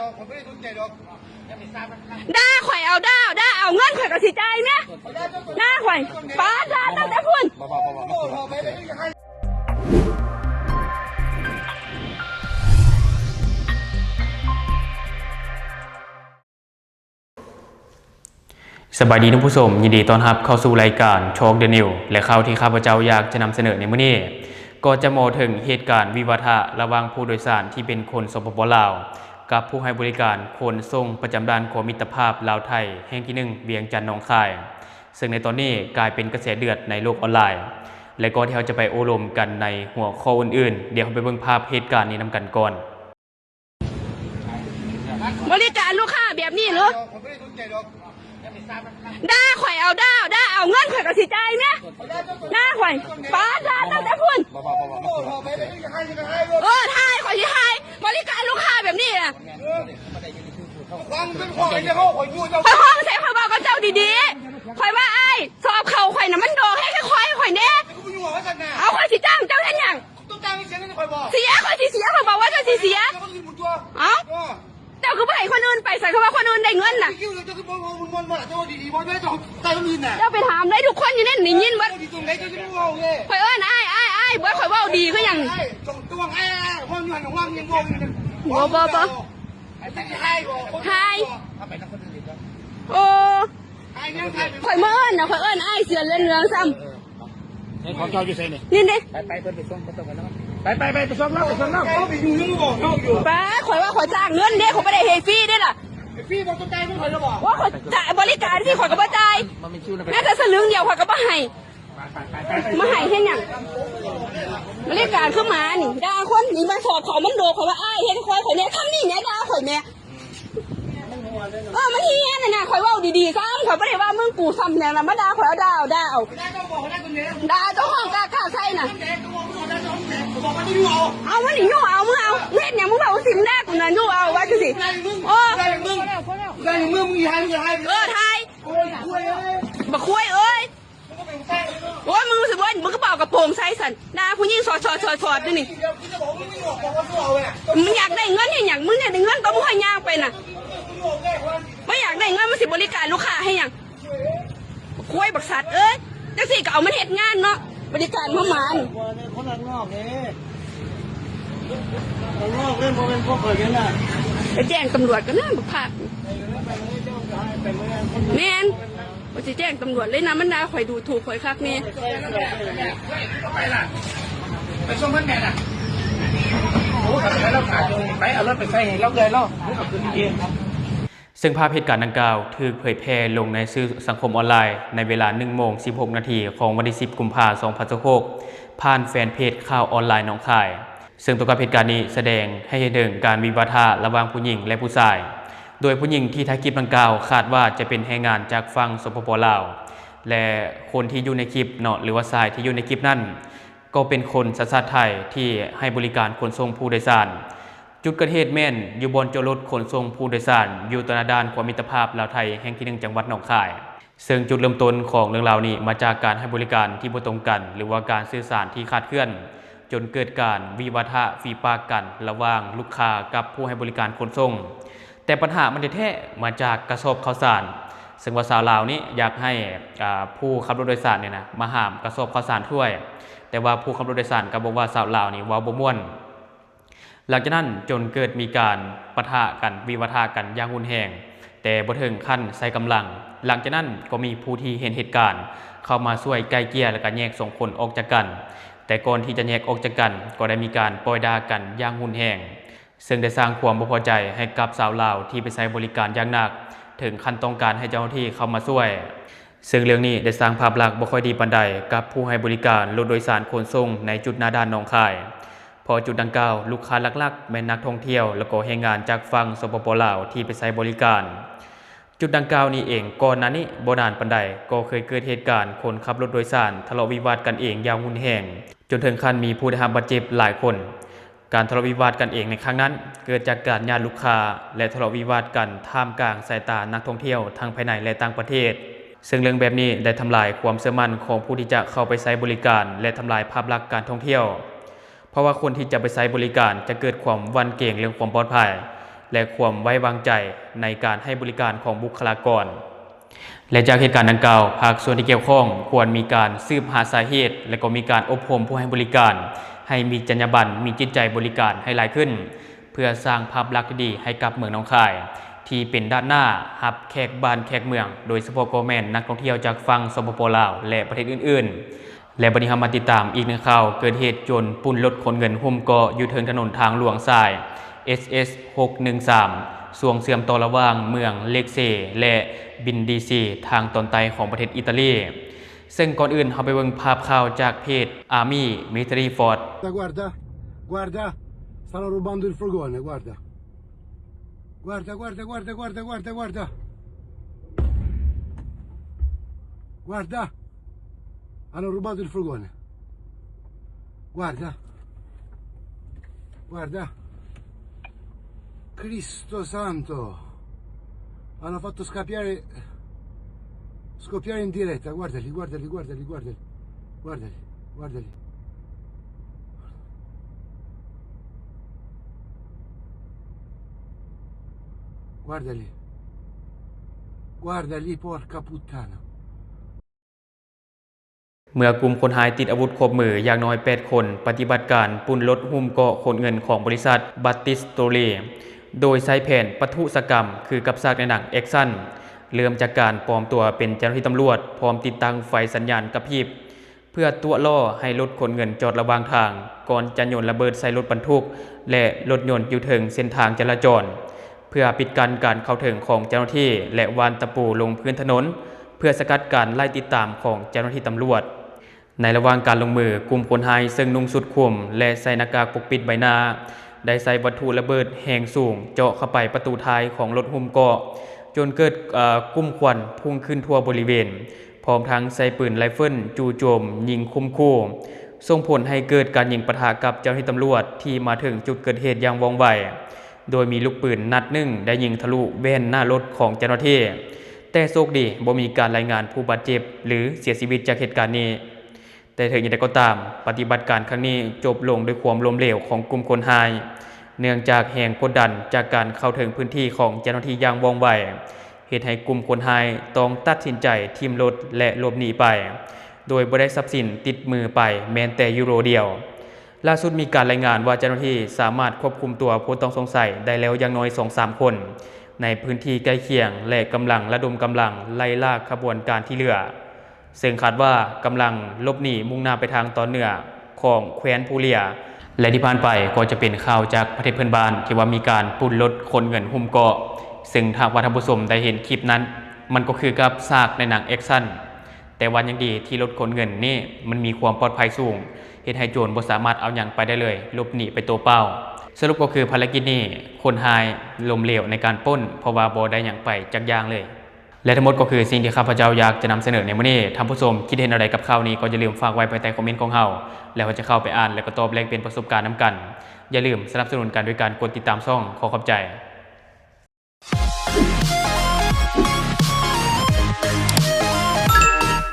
ດ່າຂ້ອຍເອົາ ດ່າ ດ່າເອົາ ເງິນຂ້ອຍກໍຊິຈ່າຍແມະ ດ່າຂ້ອຍ ປາດ ດ່າຕັ້ງແຕ່ພຸ້ນ. ສະບາຍດີທ່ານຜູ້ຊົມ, ຍິນດີຕ້ອນຮັບເຂົ້າສູ່ລາຍການ Talk the News ແລະ ຂ່າວທີ່ຂ້າພະເຈົ້າຢາກຈະນຳສະເໜີໃນມື້ນີ້ ກໍຈະເວົ້າເຖິງເຫດການວິວາທະລະຫວ່າງຜູ້ໂດຍສານທີ່ເປັນຄົນ ສປປ ລາວ ກັບຜູ້ໃຫ້ບໍລິການຂົນສົ່ງປະຈຳດ່ານຂົວມິດຕະພາບລາວ-ໄທແຫ່ງທີໜຶ່ງ ວຽງຈັນ ໜອງຄາຍ, ເຊິ່ງໃນຕອນນີ້ກາຍເປັນກະແສເດືອດໃນໂລກອອນລາຍ ແລະ ກ່ອນທີ່ເຮົາຈະໄປໂອ້ລົມກັນໃນຫົວຂໍ້ອື່ນໆ, ດຽວເຮົາໄປເບິ່ງພາບເຫດການນີ້ນຳກັນກ່ອນ. ບໍລິການລູກຄ້າແບບນີ້ເລີຍ ດ່າຂ້ອຍເອົາ ດ່າ ດ່າເອົາ ເງິນຂ້ອຍກໍຊິຈ່າຍແມະ ດ່າຂ້ອຍ ປາດ ດ່າຕັ້ງແຕ່ພຸ້ນ. ເອີ ຖ່າຍ ຂ້ອຍຊິຖ່າຍ ບໍລິການລູກຄ້າແບບນີ້ນະ ຂ້ອຍຮ້ອງໃສ່ ຂ້ອຍເວົ້າກັບເຈົ້າດີໆ ຂ້ອຍວ່າ ອ້າຍ ສອບເຂົ້າຂ້ອຍນະ ມັນດອກແຮງຄ່ອຍໆ ຂ້ອຍແດ່ ເອົາ ຂ້ອຍຊິຈ້າງເຈົ້າເຮັດຫຍັງ? ຕ້ອງຈ່າຍເງິນເສຍເງິນໃຫ້ຂ້ອຍບໍ່? ເສຍ ຂ້ອຍຊິເສຍ ຂ້ອຍບອກວ່າຂ້ອຍຊິເສຍ. ເອີ ເອົ້າ ເຈົ້າຄືບໍ່ໃຫ້ຄົນອື່ນໄປ ໃສ່ຄືວ່າຄົນອື່ນໄດ້ເງິນນະ? ເຈົ້າຄືບໍ່ເວົ້າມ່ວນໆ ເຈົ້າເວົ້າດີໆ ບໍ່ແມ່ນເຈົ້າໃສ່ຄົນອື່ນນະ. ເຈົ້າໄປຖາມໄດ້ທຸກຄົນຢູ່ໃນນີ້ ໄດ້ຍິນເບິດ. ເຈົ້າດີຕົງໃດ ເຈົ້າຊິບໍ່ເວົ້າເລີຍ? ຂ້ອຍເອີ້ນອ້າຍ ອ້າຍ ອ້າຍ ເບິດ ຂ້ອຍເວົ້າດີຄືຫຍັງ? ອ້າຍ ເຈົ້າຕ້ອງ ອ້າຍ ອ້າຍ ເວົ້າຢູ່ຫັ້ນ ເວົ້າຍັງເວົ້າຢູ່ນັ້ນ. ບໍ່ ບໍ່ ບໍ່ ອ້າຍ ເຈົ້າຊິຫາຍບໍ່? ຫາຍ ເອົາໄປນຳຄົນອື່ນອີກເນາະ. ໂອ້ ຫາຍຍັງ ຫາຍ ຂ້ອຍມາເອີ້ນນະ ຂ້ອຍເອີ້ນອ້າຍເສືອເຫຼືອງເຫຼືອງຊ້ຳ. ເອີ ເອີ ໃນຂອງເຈົ້າຢູ່ໃສນີ້? ນີ້ເດ້ ໄປ ໄປ ເພິ່ນໄປສົ່ງ ບໍ່ຕ້ອງໄປນຳ ໄປ ໄປ ໄປ ໄປສົ່ງລາວ ໄປສົ່ງລາວ. ເຈົ້າໄປຢູ່ຍັງບໍ່ ເຈົ້າຢູ່ ປ້າ ຂ້ອຍວ່າຂ້ອຍຈ້າງເງິນເດ້ ຂ້ອຍບໍ່ໄດ້ໃຫ້ຟຣີເດ້ລະ. ໃຫ້ຟຣີບໍ່ ເຈົ້າຈ່າຍເງິນຂ້ອຍແລ້ວບໍ່? ວ່າຂ້ອຍຈ່າຍ ບໍລິການທີ່ຂ້ອຍກໍບໍ່ຈ່າຍ ແມ້ແຕ່ສະລຶງດຽວຂ້ອຍກໍບໍ່ໃຫ້. ມາໃຫ້ເຮັດຫຍັງ? ບໍລິການຄືໝານີ້ ດ່າຄົນນີ້ ມາສອບເຂົາ ມັນໂດກ ຂ້ອຍວ່າ ອ້າຍ ເຮັດໃຫ້ຂ້ອຍ ຂ້ອຍແດ່ ຄຳນີ້ແໝ່ ດ່າຂ້ອຍແໝ່. ເອີ ມັນເຮຍຫັ້ນນະ ຂ້ອຍເວົ້າດີໆຊ້ຳ ຂ້ອຍບໍ່ໄດ້ວ່າມຶງກູຊ້ຳຫຍັງນະ ມາດ່າຂ້ອຍເອົາ ດ່າເອົາ ດ່າເອົາ ດ່າເຈົ້າຂອງກາກາໃສ່ນະ. ເອົາ ມັນນີ້ຍູ້ເອົາ ມຶງເອົາ ເຮັດຫຍັງ ມຶງເວົ້າຊິ ມຶງດ່າກູນະ ຍູ້ເອົາ ວ່າຈັ່ງຊີ້. ໂອ້ ເອີ ຖ່າຍ ບັກຄວາຍເອີຍ. ໂອ້ຍ ມຶງຊິບໍ່ ມຶງກໍບໍ່ເອົາກະໂປງໃສ່ຊັ້ນ ດ່າຜູ້ຍິງສອດໆໆຢູ່ນີ້. ມຶງຢາກໄດ້ເງິນເຮັດຫຍັງ? ມຶງຢາກໄດ້ເງິນຕົວມຶງຄ່ອຍຍ່າງໄປນະ. ບໍ່ຢາກໄດ້ເງິນ ມຶງຊິບໍລິການລູກຄ້າເຮັດຫຍັງ? ຄວາຍບັກສັດເອີຍ ຈັ່ງຊີ້ກໍເອົາມັນເຮັດງານເນາະ ບໍລິການພະໝານ. ໄປແຈ້ງຕຳຫຼວດກັນນະ ບັກພາກ. ແມ່ນ. ຂ້ອຍຊິແຈ້ງຕຳຫຼວດເລີຍນະ ມັນດ່າຂ້ອຍດູຖູກຂ້ອຍຄັກແນ່. ໄປສົ່ງມັນແມ່ນະ. ໂອ້ ໄປເອົາລົດໄປໃສ່ໃຫ້ລາວເອື້ອຍລາວ ເອົາຂຶ້ນເອງ. ເຊິ່ງພາບເຫດການດັ່ງກ່າວຖືກເຜີຍແຜ່ລົງໃນສື່ສັງຄົມອອນລາຍໃນເວລາໜຶ່ງໂມງສິບຫົກນາທີຂອງວັນທີສິບ ກຸມພາ ສອງພັນຊາວຫົກ ຜ່ານແຟນເພຈຂ່າວອອນລາຍໜອງຄາຍ. ເຊິ່ງຕົວກັບເຫດການນີ້ສະແດງໃຫ້ເຫັນເຖິງການວິວາທະລະຫວ່າງຜູ້ຍິງ ແລະ ຜູ້ຊາຍ, ໂດຍຜູ້ຍິງທີ່ຖ່າຍຄລິບດັ່ງກ່າວຄາດວ່າຈະເປັນແຮງງານຈາກຝັ່ງ ສປປ ລາວ ແລະ ຄົນທີ່ຢູ່ໃນຄລິບເນາະ ຫຼືວ່າຊາຍທີ່ຢູ່ໃນຄລິບນັ້ນ ກໍເປັນຄົນສັນຊາດໄທທີ່ໃຫ້ບໍລິການຂົນສົ່ງຜູ້ໂດຍສານ. ຈຸດເກີດເຫດແມ່ນຢູ່ບ່ອນຈອດລົດຂົນສົ່ງຜູ້ໂດຍສານ ຢູ່ຕໍ່ໜ້າດ່ານຂົວມິດຕະພາບລາວ-ໄທແຫ່ງທີໜຶ່ງ ຈັງຫວັດໜອງຄາຍ. ເຊິ່ງຈຸດເລີ່ມຕົ້ນຂອງເລື່ອງລາວນີ້ມາຈາກການໃຫ້ບໍລິການທີ່ບໍ່ຕົງກັນ ຫຼືວ່າການສື່ສານທີ່ຂາດເຄື່ອນ ຈົນເກີດການວິວາທະຝີປາກກັນລະຫວ່າງລູກຄ້າກັບຜູ້ໃຫ້ບໍລິການຂົນສົ່ງ. ແຕ່ບັນຫາມັນແທ້ໆມາຈາກກະສອບເຂົ້າສານ, ເຊິ່ງວ່າຊາວລາວນີ້ຢາກໃຫ້, ອາ, ຜູ້ຂັບລົດໂດຍສານນີ້ນະ ມາຫາມກະສອບເຂົ້າສານຖ້ວຍ, ແຕ່ວ່າຜູ້ຂັບລົດໂດຍສານກໍບອກວ່າຊາວລາວນີ້ເວົ້າບໍ່ມ່ວນ. ຫຼັງຈາກນັ້ນຈົນເກີດມີການປະທະກັນ, ວິວາທະກັນຢ່າງຮຸນແຮງ, ແຕ່ບໍ່ເຖິງຂັ້ນໃຊ້ກຳລັງ. ຫຼັງຈາກນັ້ນກໍມີຜູ້ທີ່ເຫັນເຫດການເຂົ້າມາຊ່ວຍໄກ່ເກ່ຍ ແລ້ວກໍແຍກສອງຄົນອອກຈາກກັນ. ແຕ່ກ່ອນທີ່ຈະແຍກອອກຈາກກັນ, ກໍໄດ້ມີການປ່ອຍດ່າກັນຢ່າງຮຸນແຮງ, ເຊິ່ງໄດ້ສ້າງຄວາມບໍ່ພໍໃຈໃຫ້ກັບຊາວລາວທີ່ໄປໃຊ້ບໍລິການຢ່າງໜັກ, ເຖິງຂັ້ນຕ້ອງການໃຫ້ເຈົ້າໜ້າທີ່ເຂົ້າມາຊ່ວຍ. ເຊິ່ງເລື່ອງນີ້ໄດ້ສ້າງພາບລັກບໍ່ຄ່ອຍດີປານໃດກັບຜູ້ໃຫ້ບໍລິການລົດໂດຍສານຂົນສົ່ງໃນຈຸດໜ້າດ່ານໜອງຄາຍ, ເພາະຈຸດດັ່ງກ່າວ ລູກຄ້າຫຼັກໆແມ່ນນັກທ່ອງທ່ຽວ ແລະ ກໍແຮງງານຈາກຝັ່ງ ສປປ ລາວ ທີ່ໄປໃຊ້ບໍລິການ. ຈຸດດັ່ງກ່າວນີ້ເອງ ກ່ອນໜ້ານີ້ບໍ່ນານປານໃດ ກໍເຄີຍເກີດເຫດການຄົນຂັບລົດໂດຍສານທະເລາະວິວາດກັນເອງຢ່າງຮຸນແຮງ, ຈົນເຖິງຂັ້ນມີຜູ້ໄດ້ຮັບບາດເຈັບຫຼາຍຄົນ. ການທະເລາະວິວາດກັນເອງໃນຄັ້ງນັ້ນ ເກີດຈາກການຢ້ານລູກຄ້າ ແລະ ທະເລາະວິວາດກັນທ່າມກາງສາຍຕານັກທ່ອງທ່ຽວທັງພາຍໃນ ແລະ ຕ່າງປະເທດ. ເຊິ່ງເລື່ອງແບບນີ້ໄດ້ທຳລາຍຄວາມເຊື່ອໝັ້ນຂອງຜູ້ທີ່ຈະເຂົ້າໄປໃຊ້ບໍລິການ ແລະ ທຳລາຍພາບລັກການທ່ອງທ່ຽວ, ເພາະວ່າຄົນທີ່ຈະໄປໃຊ້ບໍລິການຈະເກີດຄວາມຫວັ່ນເກງເລື່ອງຄວາມປອດໄພ, ແລະ ຄວາມໄວ້ວາງໃຈໃນການໃຫ້ບໍລິການຂອງບຸກຄະລາກອນ. ແລະ ຈາກເຫດການດັ່ງກ່າວ, ພາກສ່ວນທີ່ກ່ຽວຂ້ອງຄວນມີການສືບຫາສາເຫດ ແລະ ກໍມີການອົບຮົມຜູ້ໃຫ້ບໍລິການໃຫ້ມີຈັນຍາບັນ, ມີຈິດໃຈບໍລິການໃຫ້ຫຼາຍຂຶ້ນ, ເພື່ອສ້າງພາບລັກທີ່ດີໃຫ້ກັບເມືອງໜອງຄາຍ ທີ່ເປັນດ້ານໜ້າຮັບແຂກບ້ານແຂກເມືອງ, ໂດຍສະເພາະກໍແມ່ນນັກທ່ອງທ່ຽວຈາກຝັ່ງ ສປປ ລາວ ແລະ ປະເທດອື່ນໆ. ແລະ ບັດນີ້ເຮົາມາຕິດຕາມອີກໜຶ່ງຂ່າວ ເກີດເຫດໂຈນປຸ້ນລົດຂົນເງິນຫຸ້ມເກາະຢູ່ເທິງຖະໜົນທາງຫຼວງສາຍ ເອສເອສ ຫົກໜຶ່ງສາມ ຊ່ວງເຊື່ອມຕໍ່ລະຫວ່າງເມືອງເລັກເຊ ແລະ ບຣິນດີຊີ ທາງຕອນໃຕ້ຂອງປະເທດອີຕາລີ. ເຊິ່ງກ່ອນອື່ນເຮົາໄປເບິ່ງພາບຂ່າວຈາກເພຈ Army Mystery Force. Guarda, guarda, stanno rubando il furgone, guarda. Guarda, guarda, guarda, guarda, guarda, guarda. Guarda. Hanno rubato il furgone. Guarda. Guarda. Cristo santo. Hanno fatto scappiare, scoppiare in diretta. Guardali, guardali, guardali, guardali. Guardali, guardali. Guardali. Guardali, porca puttana. ເມື່ອກຸ່ມຄົນຮ້າຍຕິດອາວຸດຄົບມືຢ່າງໜ້ອຍແປດຄົນ ປະຕິບັດການປຸ້ນລົດຫຸ້ມເກາະຂົນເງິນຂອງບໍລິສັດ ບັດຕິສໂຕລີ ໂດຍໃຊ້ແຜນປະທຸສະກຳຄືກັບສາກໃນໜັງແອັກຊັນ, ເລີ່ມຈາກການປອມຕົວເປັນເຈົ້າໜ້າທີ່ຕຳຫຼວດ ພ້ອມຕິດຕັ້ງໄຟສັນຍານກະພິບ ເພື່ອຕົວະລໍ້ໃຫ້ລົດຂົນເງິນຈອດລະຫວ່າງທາງ, ກ່ອນຈະໂຍນລະເບີດໃສ່ລົດບັນທຸກ ແລະ ລົດຍົນຢູ່ເທິງເສັ້ນທາງຈະລາຈອນ ເພື່ອປິດກັ້ນການເຂົ້າເຖິງຂອງເຈົ້າໜ້າທີ່ ແລະ ຫວ່ານຕະປູລົງພື້ນຖະໜົນ ເພື່ອສະກັດການໄລ່ຕິດຕາມຂອງເຈົ້າໜ້າທີ່ຕຳຫຼວດ. ໃນລະຫວ່າງການລົງມື, ກຸ່ມຄົນຮ້າຍເຊິ່ງນຸ່ງຊຸດຄຸມ ແລະ ໃສ່ໜ້າກາກປົກປິດໃບໜ້າ ໄດ້ໃຊ້ວັດຖຸລະເບີດແຮງສູງເຈາະເຂົ້າໄປປະຕູທ້າຍຂອງລົດຫຸ້ມເກາະ ຈົນເກີດ, ເອີ, ກຸ່ມຄວັນພຸ່ງຂຶ້ນທົ່ວບໍລິເວນ, ພ້ອມທັງໃຊ້ປືນໄລເຟິນຈູ່ໂຈມຍິງຂົ່ມຂູ່, ສົ່ງຜົນໃຫ້ເກີດການຍິງປະທະກັບເຈົ້າໜ້າທີ່ຕຳຫຼວດທີ່ມາເຖິງຈຸດເກີດເຫດຢ່າງວ່ອງໄວ. ໂດຍມີລູກປືນນັດໜຶ່ງໄດ້ຍິງທະລຸແວ່ນໜ້າລົດຂອງເຈົ້າໜ້າທີ່, ແຕ່ໂຊກດີບໍ່ມີການລາຍງານຜູ້ບາດເຈັບ ຫຼື ເສຍຊີວິດຈາກເຫດການນີ້. ແຕ່ເຖິງຢ່າງໃດກໍຕາມ, ປະຕິບັດການຄັ້ງນີ້ຈົບລົງດ້ວຍຄວາມລົ້ມເຫຼວຂອງກຸ່ມຄົນຮ້າຍ, ເນື່ອງຈາກແຮງກົດດັນຈາກການເຂົ້າເຖິງພື້ນທີ່ຂອງເຈົ້າໜ້າທີ່ຢ່າງວ່ອງໄວ, ເຮັດໃຫ້ກຸ່ມຄົນຮ້າຍຕ້ອງຕັດສິນໃຈຖິ້ມລົດ ແລະ ຫຼົບໜີໄປ, ໂດຍບໍ່ໄດ້ຊັບສິນຕິດມືໄປແມ່ນແຕ່ຢູໂຣດຽວ. ລ່າສຸດມີການລາຍງານວ່າເຈົ້າໜ້າທີ່ສາມາດຄວບຄຸມຕົວຜູ້ຕ້ອງສົງໄສໄດ້ແລ້ວຢ່າງໜ້ອຍສອງສາມຄົນໃນພື້ນທີ່ໃກ້ຄຽງ ແລະ ກຳລັງລະດົມກຳລັງໄລ່ລ່າຂະບວນການທີ່ເຫຼືອ, ເຊິ່ງຄາດວ່າກຳລັງຫຼົບໜີມຸ່ງໜ້າໄປທາງຕອນເໜືອຂອງແຄວ້ນພູເລຍ. ແລະ ທີ່ຜ່ານໄປກໍຈະເປັນຂ່າວຈາກປະເທດເພື່ອນບ້ານທີ່ວ່າມີການປຸ້ນລົດຂົນເງິນຫຸ້ມເກາະ, ເຊິ່ງຖ້າຫາກວ່າທ່ານຜູ້ຊົມໄດ້ເຫັນຄລິບນັ້ນ, ມັນກໍຄືກັບສາກໃນໜັງແອັກຊັນ. ແຕ່ວ່າຍັງດີທີ່ລົດຂົນເງິນນີ້ມັນມີຄວາມປອດໄພສູງ, ເຮັດໃຫ້ໂຈນບໍ່ສາມາດເອົາຫຍັງໄປໄດ້ເລີຍ, ຫຼົບໜີໄປຕົວເປົ່າ. ສະຫຼຸບກໍຄືພາລະກິດນີ້ຄົນຮ້າຍລົ້ມເຫຼວໃນການປຸ້ນ, ເພາະວ່າບໍ່ໄດ້ຫຍັງໄປຈັກຢ່າງເລີຍ. ແລະ ທັງໝົດກໍຄືສິ່ງທີ່ຂ້າພະເຈົ້າຢາກຈະນຳສະເໜີໃນມື້ນີ້. ທ່ານຜູ້ຊົມຄິດເຫັນແນວໃດກັບຂ່າວນີ້? ກໍຢ່າລືມຝາກໄວ້ພາຍໃຕ້ຄອມເມັນຂອງເຮົາ, ແລ້ວເຮົາຈະເຂົ້າໄປອ່ານ ແລະ ກໍຕອບແລກປ່ຽນປະສົບການນຳກັນ. ຢ່າລືມສະໜັບສະໜູນກັນດ້ວຍການກົດຕິດຕາມຊ່ອງ. ຂໍຂອບໃຈ.